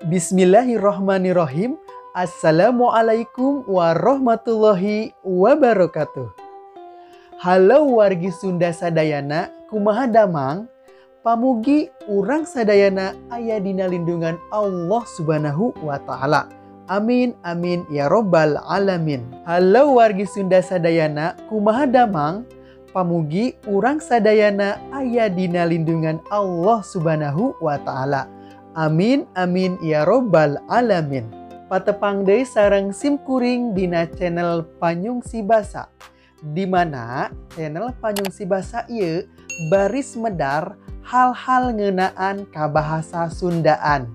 Bismillahirrohmanirrohim. Assalamualaikum warahmatullahi wabarakatuh. Halo wargi Sunda sadayana, kumaha damang? Pamugi urang sadayana aya dina lindungan Allah Subhanahu wa taala. Amin amin ya robbal alamin. Halo wargi Sunda sadayana, kumaha damang? Pamugi urang sadayana aya dina lindungan Allah Subhanahu wa taala. Amin amin ya robbal alamin. Patepang deui sareng simkuring dina channel Panyungsi Basa, di mana channel Panyungsi Basa ieu baris medar hal-hal ngeunaan ka bahasa Sundaan.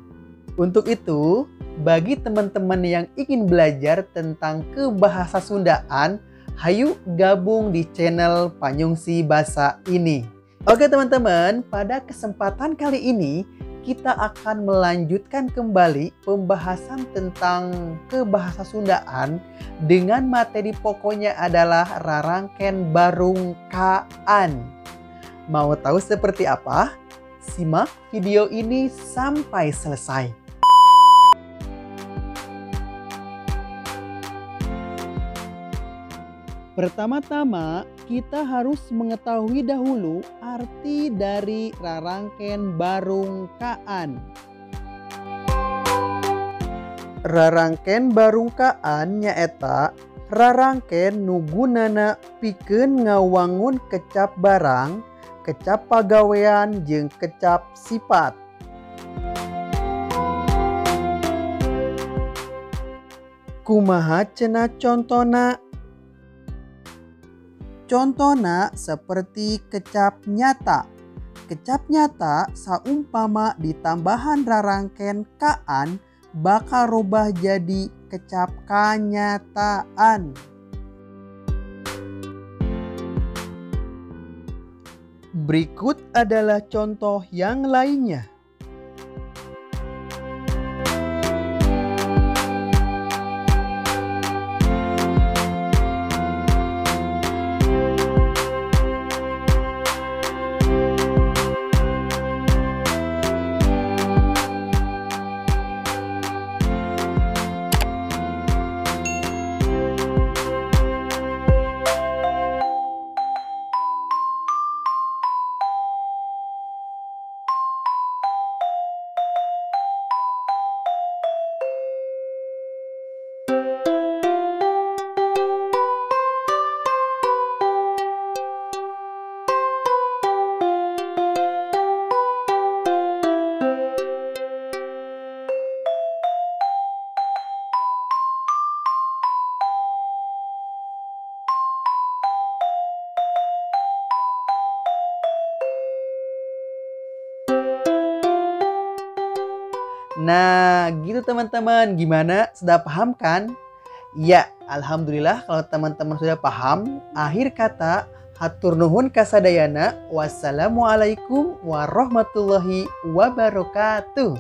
Untuk itu, bagi teman-teman yang ingin belajar tentang kebahasa Sundaan, hayu gabung di channel Panyungsi Basa ini. Oke teman-teman, pada kesempatan kali ini kita akan melanjutkan kembali pembahasan tentang kebahasa Sundaan dengan materi pokoknya adalah rarangken barungkaan. Mau tahu seperti apa? Simak video ini sampai selesai. Pertama-tama, kita harus mengetahui dahulu arti dari rarangken barungkaan. Rarangken barungkaan nyaeta rarangken nu gunana pikeun ngawangun kecap barang, kecap pagawean jeung kecap sifat. Kumaha cenah contona? Contona seperti kecap nyata. Kecap nyata saumpama ditambahan rarangken kaan bakal robah jadi kecap kanyataan. Berikut adalah contoh yang lainnya. Nah, gitu teman-teman. Gimana? Sudah paham kan? Ya, alhamdulillah kalau teman-teman sudah paham. Akhir kata, hatur nuhun kasadayana. Wassalamualaikum warahmatullahi wabarakatuh.